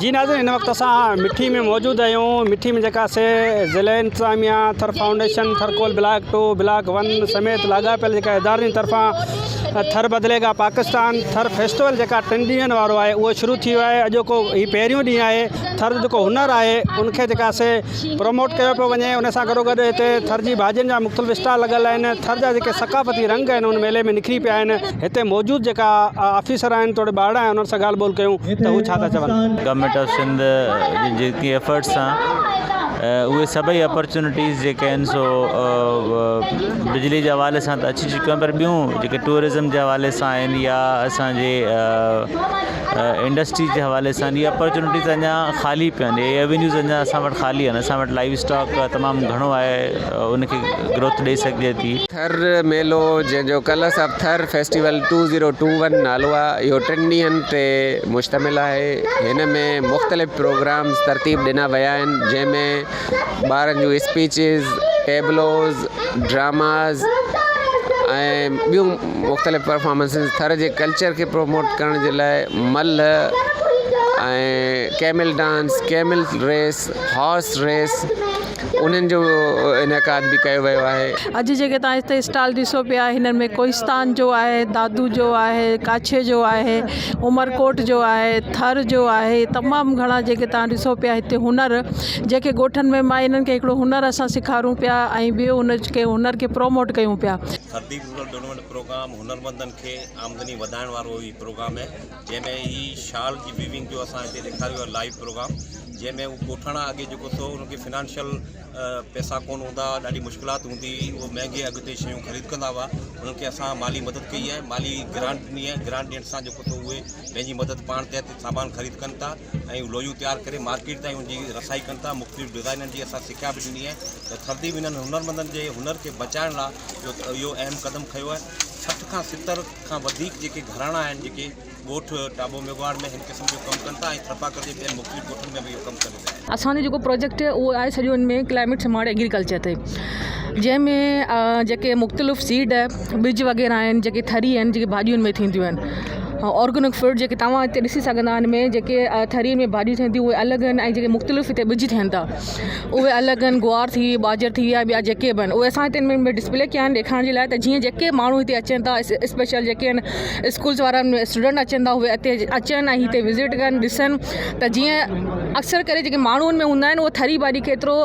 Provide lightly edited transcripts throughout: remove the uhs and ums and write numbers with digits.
جي ناظرين هن وقت اسان مٺي ۾ موجود آهيون مٺي ۾ جيڪا سي ضلعي انتظاميا Thar foundation Thar coal block two block one سميت لاڳاپيل جيڪا ادارن جي طرفان ٿر بدلي گا پاڪستان ٿر فيسٽيول جيڪا ٽن ڏينهن وارو آهي اهو شروع ٿي ويو آهي اڄوڪو هي پهريون ڏينهن آهي ٿر جو جيڪو هنر آهي ان کي جيڪا سي پروموٽ ڪيو پيو وڃي ان سان گڏو گڏ هتي ٿر جي ڀاڄين جا مختلف اسٽال لڳل آهن ٿر جا جيڪي ثقافتي رنگ آهن ان ميلي ۾ نکري پيا آهن هتي موجود جيڪا آفيسر آهن توڙي ٻارڙا آهن انهن سان ڳالهه ٻولهه ڪيون ته هو ڇا ٿا چون. گورنمينٽ آف سنڌ جي جيڪي ايفرٽس سان اهي سڀئي اپرچونٽيز جيڪي آهن سو بجلي جي حوالي سان ته اچي چڪيون آهن پر ٻيون جيڪي ٽوئرزم جي حوالي سان آهن يا اسانجي انڊسٽري جي حوالي سان اهي اپرچونٽيز اڃا خالي پيون آهن اهي ايوينيوز اڃا اسان وٽ خالي آهن اسان وٽ لائيو اسٽاڪ تمام گهڻو آهي ان کي گروٿ ڏئي سگهجي ٿي. ٿر ميلو جنهن جو colours of Thar festival two zero two one نالو آهي اهو ٽن ڏينهن تي مشتمل آهي هن ۾ مختلف پروگرامز ترتيب ڏنا ويا آهن جنهن ۾ ٻارن جون اسپيچز ٽيبلوز ڊراماز ۽ ٻيون مختلف پرفارمنسز ٿر جي ڪلچر کي پروموٽ ڪرڻ جي لاء ملهه ۽ camel dance camel race horse race انهن جو انعقاد به ڪيو ويو آهي. اڄ جيڪي توهان هتي اسٽال ڏسو پيا هنن ۾ ڪوهستان جو آهي دادو جو آهي ڪاڇي جو آهي عمرڪوٽ جو آهي ٿر جو آهي تمام گهڻا جيڪي توهان ڏسو پيا هتي هنر جيڪي ڳوٺن ۾ مان انهن کي هڪڙو هنر اسان سيکارون پيا ۽ ٻيو هن کي هنر کي پروموٽ ڪيون پيا. ٿرديپ رورل ڊولپمينٽ پروگرام هنرمندن کي آمدني وڌائڻ وارو هي پروگرام آهي جنهن ۾ هي شال جي ويونگ جو اسان هتي ڏيکاريو آهي لائيو پروگرام جنهن ۾ هو ڳوٺاڻا اڳي جيڪو سو انهن کي فنانشل پئسا ڪونه هوندا هئا ڏاڍي مشڪلات هوندي هئي اهو مهنگي اگهه تي شيون خريد ڪندا هئا انهن کي اسان مالي مدد ڪئي آهي مالي گرانٽ ڏني آهي گرانٽ ڏيڻ سان جيڪو سو اهي پنهنجي مدد پاڻ تحت سامان خريد ڪن ٿا ۽ لويون تيار ڪري مارڪيٽ تائين ان جي رسائي ڪن ٿا مختلف ڊزائنن جي اسان سکيا به ڏني آهي ته ٿرديپ انهن هنرمندن جي هنر کي بچائڻ لاء اهو اهم قدم کنيو آهي 60 کان 70 کان وڌيڪ جيڪي گهراڻا آهن جيڪي ڳوٺ ٽاٻو ميگهواڙ ۾ هن قسم جو ڪم ڪن ٿا ۽ ٿرپاڪر جي ٻين مختلف ڳوٺن ۾ به اهو ڪم ڪري رهيا آهن. اسان جو جيڪو پروجيڪٽ اهو آهي سڄو ان ۾ ڪلائميٽ سمارٽ ايگريڪلچر تي جنهن ۾ جيڪي مختلف سيڊ ٻج وغيره آهن جيڪي ٿري آهن جيڪي ڀاڄين ۾ ٿينديون آهن آرگينڪ فوڊ جيڪي توهان هتي ڏسي سگهندا آهن ۾ جيڪي ٿري ۾ ڀاڄيون ٿين ٿيون اهي الڳ آهن ۽ جيڪي مختلف هتي ٻج ٿين ٿا اهي الڳ آهن گوار ٿي وئي ٻاجهر ٿي وئي ٻيا جيڪي به آهن اهي اسان هتي ان ۾ ڊسپلي ڪيا آهن ڏيکارڻ جي لاءِ ته جيئن جيڪي ماڻهو هتي اچن ٿا اسپيشل جيڪي آهن اسڪولز وارا اسٽوڊنٽ اچن ٿا اهي هتي اچن ۽ هتي وزٽ ڪن ڏسن ته جيئن اڪثر ڪري جيڪي ماڻهو ان ۾ هوندا آهن اهي ٿري ڀاڄي کي ايترو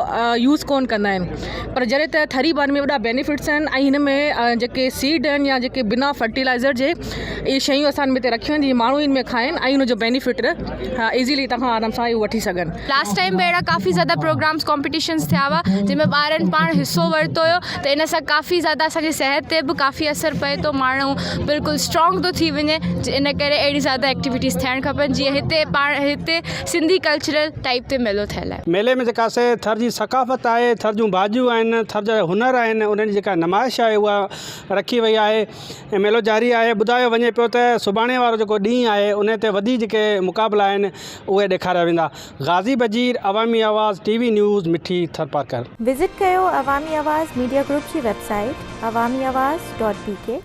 يوز ڪونه ڪندا آهن پر جڏهن ته ٿري ڀاڄي ۾ وڏا بينيفٽس آهن ۽ هن ۾ جيڪي سيڊ آهن يا جيڪي بنا فرٽيلائزر جي اهي شيون اسان هتي رکيون آهن جيئن ماڻهو ان ۾ کائن ۽ ان جو بينيفٽ ايزلي هتان کان آرام سان اهو وٺي سگهن. لاسٽ ٽائيم به اهڙا ڪافي زياده پروگرامس ڪامپيٽيشنس ٿيا هئا جنهن ۾ ٻارن پاڻ حصو ورتو هيو ته ان سان ڪافي زياده اسان جي صحت تي به ڪافي اثر پئي ٿو ماڻهو بلڪل اسٽرانگ ٿو ٿي وڃي ان ڪري اهڙي زياده ايڪٽيوٽيز ٿيڻ کپن جيئن هتي پاڻ هتي سنڌي ڪلچرل ٽائيپ تي ميلو ٿيل آهي. ميلي ۾ جيڪا سي ٿر جي ثقافت آهي، ٿر جون ڀاڄيون آهن، ٿر جا هنر آهن، انهن جي جيڪا نمائش آهي اها رکي وئي آهي ۽ ميلو جاري آهي ٻڌايو وڃي پيو ته سڀاڻي وارو جيڪو ڏينهن آهي ان تي وڌيڪ جيڪي مقابلا آهن اهي ڏيکاريا ويندا Ghazi Bajeer Awami Awaz T V news Mithi Tharparkar. Visit ڪيو عوامي آواز ميڊيا گروپ جي website Awami Awaz dot B K.